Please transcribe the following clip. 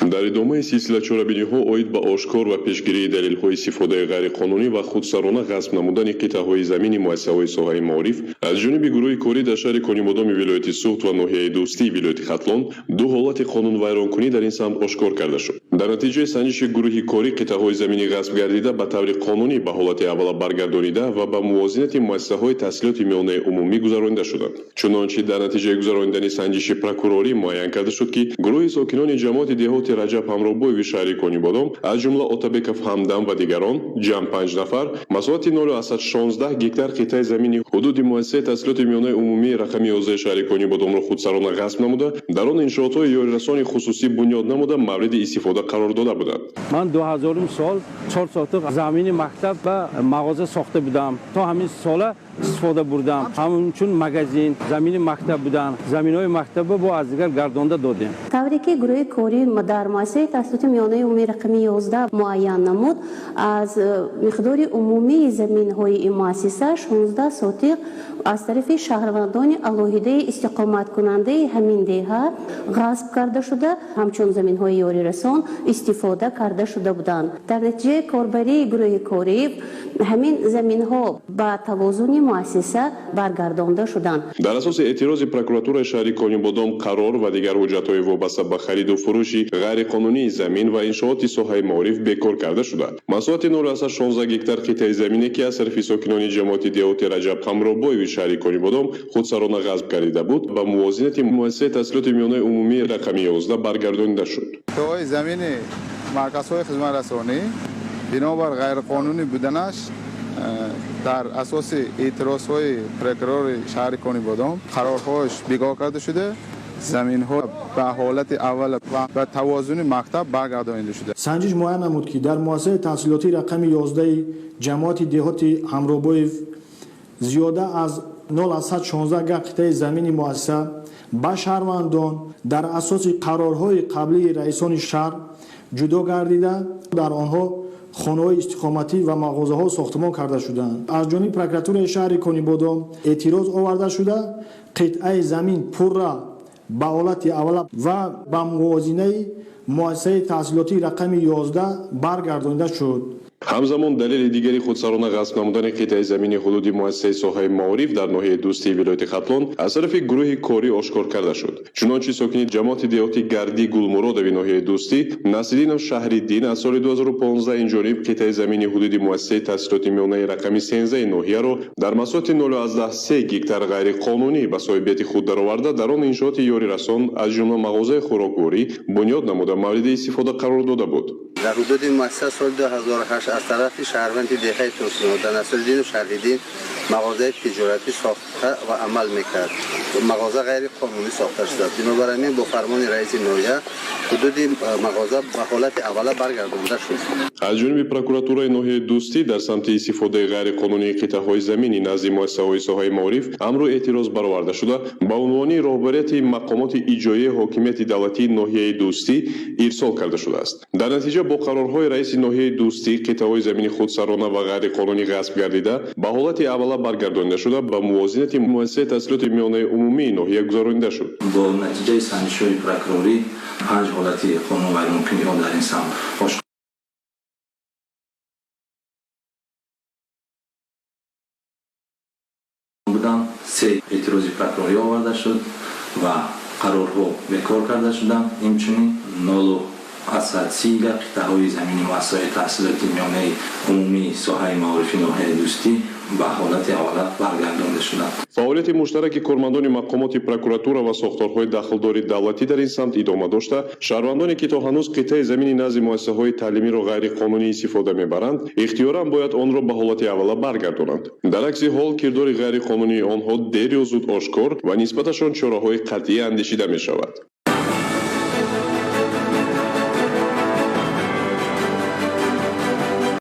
Дар идомаи силсила чорабиниҳо оид ба ошкор ва пешгирии далелҳои истифодаи ғайриқонунӣ ва худсарона ғасб намудани қитъаҳои замини муассисаҳои соҳаи маориф аз ҷониби гурӯҳи корӣ дар шаҳри Конибодоми вилояти Суғд ва ноҳияи Дӯстии вилояти Хатлон ду ҳолати қонунвайронкунӣ дар ин самт ошкор карда шуд. Дар натиҷаи санҷиши гурӯҳи корӣ қитъаҳои замини ғасб гардида ба таври қонунӣ ба ҳолати аввала баргардонида ва ба мувозинати муассисаҳои таҳсилоти миёнаи умумӣ гузаронида шуданд. Чунончи дар натиҷаи гузаронидани санҷиши прокурорӣ муайян карда шуд, ки гурӯҳи сокинони ҷамоати деҳоти Раҷаб Ҳамробоеви шаҳри Конибодом, аз ҷумла Отабеков Ҳамдам ва дигарон, ҷамъ 5 нафар, масоҳати 0,16 гектар қитъаи замини ҳудуди муассисаи таҳсилоти миёнаи умумии рақами 11 шаҳри Конибодомро худсарона ғасб намуда, дар он иншоотҳои ёрирасони хусусӣ бунёд намуда мавриди истифода қарор дода буданд. Ман 2000 сол 4 сотиқ замини мактаб ва мағоза сохта будам. То ҳамин сола истифода бурдам. Ҳамчун магазин, замини мактаб будан. Заминҳои мактабро бо аз дигар гардонда додем. Тавре ки гурӯҳи корӣ дар муассисаи таҳсилоти миёнаи умумии рақами 11 муайян намуд, аз миқдори умумии заминҳои ин муассиса 16 сотиқ аз тарафи шаҳрвандони алоҳидаи истиқоматкунандаи ҳамин деҳа ғасб карда шуда, ҳамчун заминҳои ёрирасон истифода карда шуда буданд. Дар натиҷаи корбарии гурӯҳи корӣ ҳамин заминҳо ба тавозуни муассиса баргардонда шуданд. Дар асоси эътирози прокуратураи шаҳри Конибодом қарор ва дигар ҳуҷҷатҳои вобаста ба хариду фурӯши ғайриқонунии замин ва иншооти соҳаи маориф бекор карда шуда, масоҳати 0,16 гектар қитъаи замине, ки аз тарафи сокинони ҷамоати деҳоти Раҷаб Ҳамробоеви шаҳри Конибодом худсарона ғасб гардида буд, ба мувозинати муассисаи таҳсилоти миёнаи умумии рақами 11 баргардонида шуд. Қитъаҳои замини марказҳои хизматрасонӣ бинобар ғайриқонунӣ буданаш дар асоси эътирозҳои прокурори шаҳри Конибодом қарорҳояш бекор карда шуда, заминҳо ба ҳолати аввал ва ба тавозуни мактаб баргардонида шуда. Санҷиш муайян намуд, ки дар муассисаи таҳсилотии рақами 11 ҷамоати деҳоти Ҳамробоев зиёда аз 0,16 га қитъаи замини муассиса ба шаҳрвандон дар асоси қарорҳои қаблии раисони шаҳр ҷудо гардида, дар онҳо хонаҳои истиқоматӣ ва мағозаҳо сохтмон карда шуданд. Аз ҷониби прокуратураи шаҳри Конибодом эътироз оварда шуда, қитъаи замин пурра ба ҳолати аввала ва ба мувозинаи муассисаи таҳсилотии рақами 11 баргардонида шуд. Ҳамзамон далели дигари худсарона ғасб намудани қитъаи замини ҳудуди муассисаи соҳаи маориф дар ноҳияи Дӯстии вилояти Хатлон аз тарафи гурӯҳи корӣ ошкор карда шуд. Чунончи сокини ҷамоати деҳоти Гардӣ Гулмуродови ноҳияи Дӯстӣ Насриддинов Шаҳриддин аз соли 2015 ин ҷониб қитъаи замини ҳудуди муассисаи таҳсилоти миёнаи рақами 13 ноҳияро дар масоҳати 0,3 гектар ғайриқонунӣ ба соҳибияти худ дароварда, дар он иншооти ёрирасон, аз ҷумла мағозаи хӯрокворӣ бунёд намуда мавриди истифода қарор дода буд. Дар ҳудуди муассиса соли 2008 аз тарафи шаҳрванди деҳаи Турсунода Насриддинов Шаҳриддин мағозаи тиҷоратӣ сохта ва амал мекард. Мағоза ғайриқонунӣ сохта шудааст. Бинобар ҳамин бо фармони раиси ноҳия ҳудуди мағоза ба ҳолати аввала баргардонда шуд. Аз ҷониби прокуратураи ноҳияи Дӯстӣ дар самти истифодаи ғайриқонунии қитъаҳои замини назди муассисаҳои соҳаи маориф амру эътироз бароварда шуда, ба унвони роҳбарияти мақомоти иҷроияи ҳокимияти давлатии ноҳияи Дӯстӣ ирсол карда шудааст. Дар натиҷа бо қарорҳои раиси ноҳияи Дӯстӣ қитъаҳои замини худсарона ва ғайриқонунӣ ғасб гардида ба ҳолати аввала баргардонида шуда, ба мувозинати муассисаи таҳсилоти миёнаи умумии ноҳия гузаронида шуд. Бо натиҷаи санҷишҳои прокурорӣ 5 ҳолати қонунвайронкуниҳо дар ин самт ошкор буданд. 3 эътирози прокурорӣ оварда шуд ва қарорҳо бекор карда шуданд. Инчунин 0,30 га қитъаҳои замини муассисаҳои таҳсилоти миёнаи умумии соҳаи маорифи ноҳияи Дӯстӣ ба ҳолати аввала баргардонда шуданд. Фаъолияти муштараки кормандони мақомоти прокуратура ва сохторҳои дахлдори давлатӣ дар ин самт идома дошта, шаҳрвандоне, ки то ҳанӯз қитъаи замини назди муассисаҳои таълимиро ғайриқонунӣ истифода мебаранд, ихтиёран бояд онро ба ҳолати аввала баргардонанд. Дар акси ҳол кирдори ғайриқонунии онҳо дер ё зуд ошкор ва нисбаташон чораҳои қатъӣ андешида мешавад.